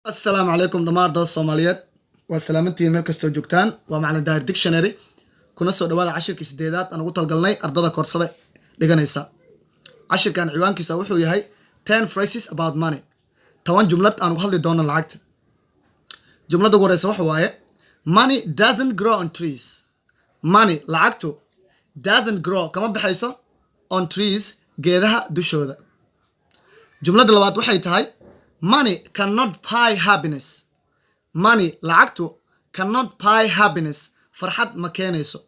Asalaamu calaykum dhammaan ardada Soomaaliyeed, waa salaamantihiin meel kastoo joogtaan. Waa Macalin Daahir Dictionary. Kuna soo dhawaada cashirkii sideedaad aan ugu talgalnay ardada koorsada dhiganaysa. Cashirkan ciwaankiisa wuxuu yahay 10 phrases about money, 10 jumlad aan ugu hadli doono lacagta. Jumladda ugu horeysa waxa waaye: "Money doesn't grow on trees." Money, lacagtu, doesn't grow, kama baxayso, on trees, geedaha dushooda. Jumladda labaad waxay tahay: "Money cannot buy happiness." Money, lacagtu, cannot buy happiness, farxad ma keenayso.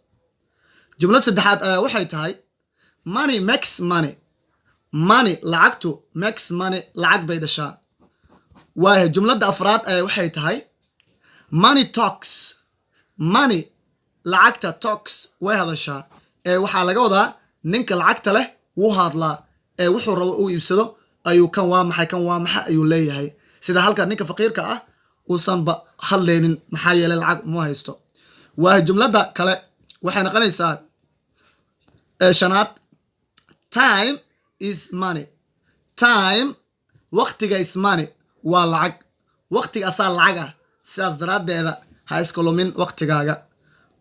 Jumlad saddexaad ayaa waxay tahay: "Money makes money." Money, lacagtu, makes money, lacag bay dhashaa. Waayo, jumladda afraad ayaa waxay tahay: "Money talks." Money, lacagta, talks, way hadashaa. Ee waxaa laga wadaa ninka lacagta leh wuu hadlaa, ee wuxuu rabo uu iibsado ayuu, "Kan waa maxay? Kan waa maxay?" ayuu leeyahay, sida halka ninka faqiirka ah uusanba hadlaynin, maxaa yeelay lacag ma haysto. Waayo, jumladda kale waxay noqonaysaa ee shanaad: "Time is money." Time, waqtiga, is money, waa lacag. Waqtiga asaa lacag ah, sidaas daraaddeeda ha iska lumin waqtigaaga.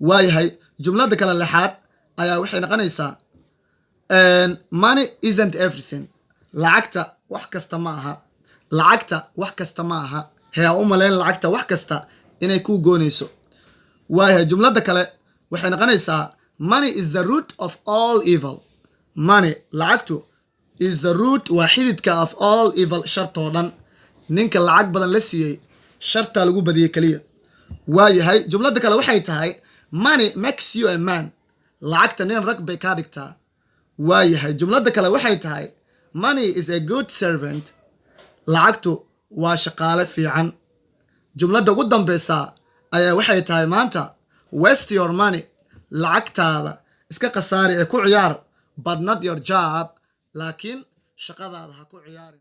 Waayahay, jumladda kale lixaad ayaa waxay noqonaysaa: "Money isn't everything." Lacagta wax kasta ma aha. Lacagta wax kasta ma aha. Hee, ha u malayn lacagta wax kasta inay kuu goonayso. Waayahay, jumladda kale waxay noqonaysaa: "Money is the root of all evil." Money, lacagtu, is the root, waa xididka, of all evil, shartoo dhan. Ninka lacag badan la siiyey shartaa lagu badiyey keliya. Waayahay, jumladda kale waxay tahay: "Money makes you a man." Lacagta nin rag bay kaa dhigtaa. Waayahay, jumladda kale waxay tahay: "Money is a good servant." Lacagtu waa shaqaale fiican. Jumladda ugu dambeysa ayaa waxay tahay maanta: "Waste your money," lacagtaada iska khasaari ee ku ciyaar, "but not your job," laakiin shaqadaada ha ku ciyaarin.